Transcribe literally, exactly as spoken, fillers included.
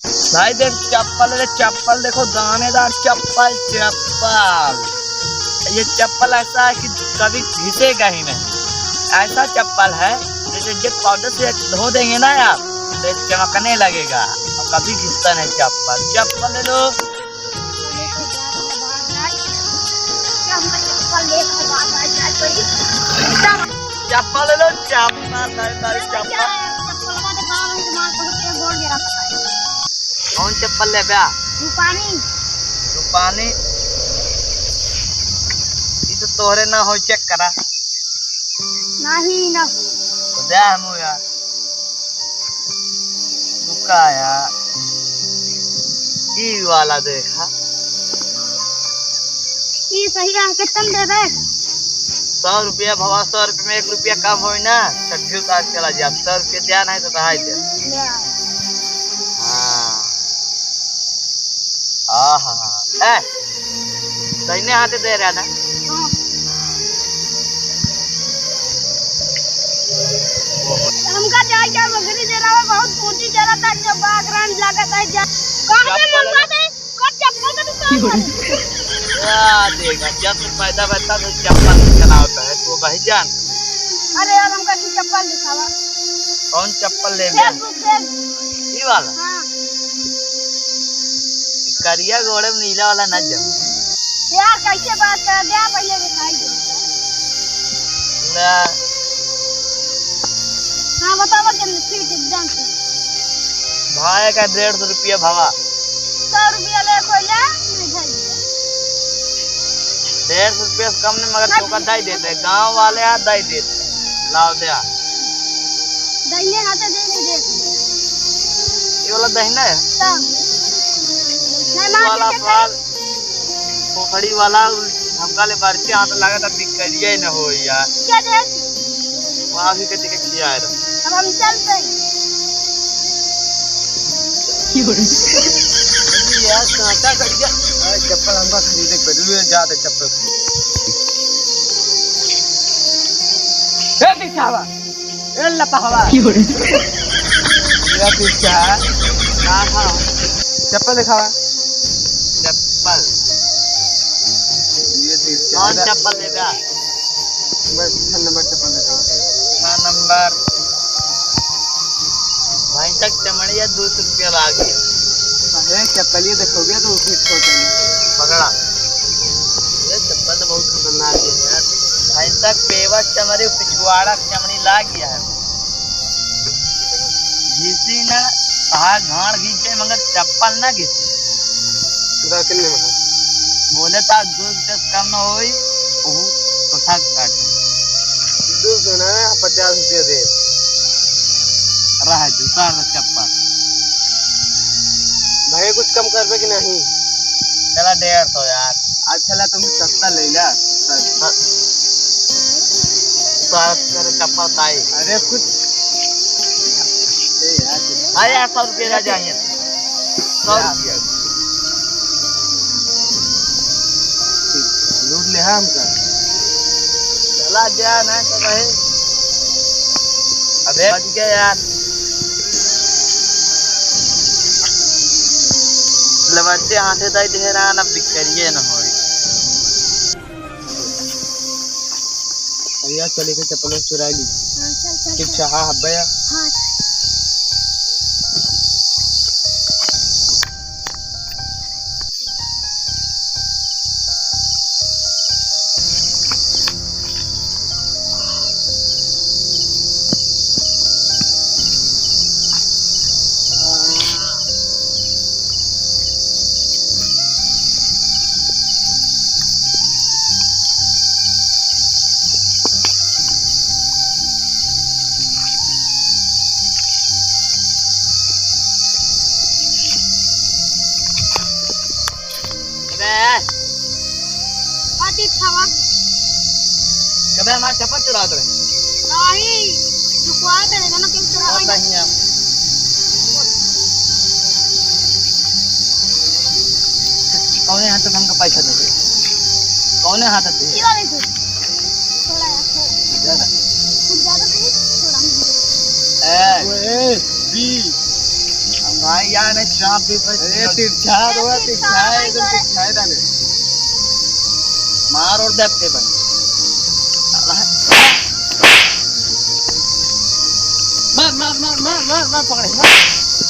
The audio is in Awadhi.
भाई देख चप्पल, अरे चप्पल देखो, दानेदार चप्पल, चप्पल। ये चप्पल ऐसा है कि कभी घिसेगा ही नहीं। ऐसा चप्पल है, जैसे जब पाउडर से धो देंगे ना यार, तो ये चमकने लगेगा और कभी घिसता नहीं चप्पल। चप्पल ले लो। चप्पल ले लो, चप्पल, दानेदार चप्पल। चप्पलवा दिखावा, हम तुम्हारे बहुत तेज गोड़ गिरा पकाए। कौन चप्पल लेबा? रूपानी। रूपानी? ई तो तोहरे ना हो, check करा। नहीं ना। तो दे हमू यार। रुका यार। ई वाला देखा। ई सही है, कितन देबे? सौ रुपया भवा, सौ रुपया में एक रुपया कम होई ना, छठी उतार के चला जा। सौ रुपया द्या नहीं तो दहाई दे। ले आ। हाँ। हाँ, हाँ, हाँ। ए, दाहिने हाथे दे रहा ना? हाँ। हमका जाए क्या मगरी जरा बहुत ऊंची जरा था, जब बागरान लागत है जा। कहाँ पे चप्पल मंगवा दे? कब चप्पल का दुकान है? या देखा, जब से पैदा भइल तब से चप्पल नहीं चलावत है, तू भाई जान। अरे यार, हमका तू चप्पल दिखावा। कौन चप्पल लेबे? Facebook, Facebook। ई वाला? हाँ। ई करिया गोड़े में नीला वाला ना जाओ। यार, कैसे बात कर दे, पहले दिखाई दे। ना। हाँ, बतावा, चल, ठीक, एकदम से। भाई का डेढ़ सौ रुपया भावा। सौ रुपया ले कोई ले, नहीं भाई। डेढ़ सौ रुपया से कम नहीं, मगर नहीं। चौका दई देते, गाँव वाले आ दई देते। लाओ दे आ। दाहिने हाथे दे, नहीं दे। ये वाला दाहिना है? तब। नहीं, ये मार वाला के साल, खोपड़ी वाला, हमका ले बरचे हाथ लागत, अब बिकरिया ही न हो यार। क्या दे? वहाँ भी कति के खिया है। अब हम चलते हैं। अरे यार, कांटा कट गया। अरे, चप्पल हमका खरीदे के पड़ी, जाते चप्पल खरीदे। ए, दिखावा। ए, लपहवा। ये दिखा। कहाँ? चप्पल दिखावा। चप्पल। ये दिखा। कौन चप्पल लेबा? बस, छह नंबर चप्पल देखा। छह नंबर। भाई तक चमड़िया दो सौ रुपया लाग गया। अरे, चप्पलिया देखोगे तो फिर छोटे। पकड़ा। ये चप्पल तो बहुत खतरनाक है यार। भाई तक पेवा चमड़ी, पिछवाड़ा चमड़ी लाग गया है। घिसी ना, हाँ, घाड़ घिसे, मगर चप्पल ना घिसे। खुदा किन्ने में है? बोले ता दो सौ से कम न होई, ओहू तो था काट। दो सौ ना, पचास रुपया दे। रहा है, जूता और चप्पल। भाई, कुछ कम करबे कि नहीं? चला, डेढ़ सौ यार। अच्छा ला, तुम सस्ता ले ला, सस्ता। हाँ। तो आज तेरे चप्पल ताई। अरे कुछ। ए यार, कुछ। अरे यार, सौ रुपये रह जाएंगे। सौ यार। रुपये। लूट ले, हाँ, हमका। चला जा ना तो भाई। अबे बच गया यार। लबच्चे हाथे दाई दे रहा ना, बिकरिए न होई। अरे यार, चले के चप्पल चुरा ली। हाँ, चल, चल, ठीक चल। है, हाँ, हब्बे यार। हाँ। अबे। आती छावा। कबे हमार चप्पल चुरावत रहे? नहीं, लुकवा दे, ना, ना, क्यों चुरा और है? नहीं है। कौने हाथ से हमको पैसा दे दे? कौने हाथ से? ये वाले से। थोड़ा यार, थोड़ा। ज्यादा। कुछ ज्यादा नहीं, थोड़ा। ए। ओए, बी। हम भाई यार, नहीं चाप भी पर अरे, तिरछा दो, तिरछा, एकदम तिरछा है दादा। मार और दे भाई। मार, मार, मार, मार, मार, मार, पकड़े, मार।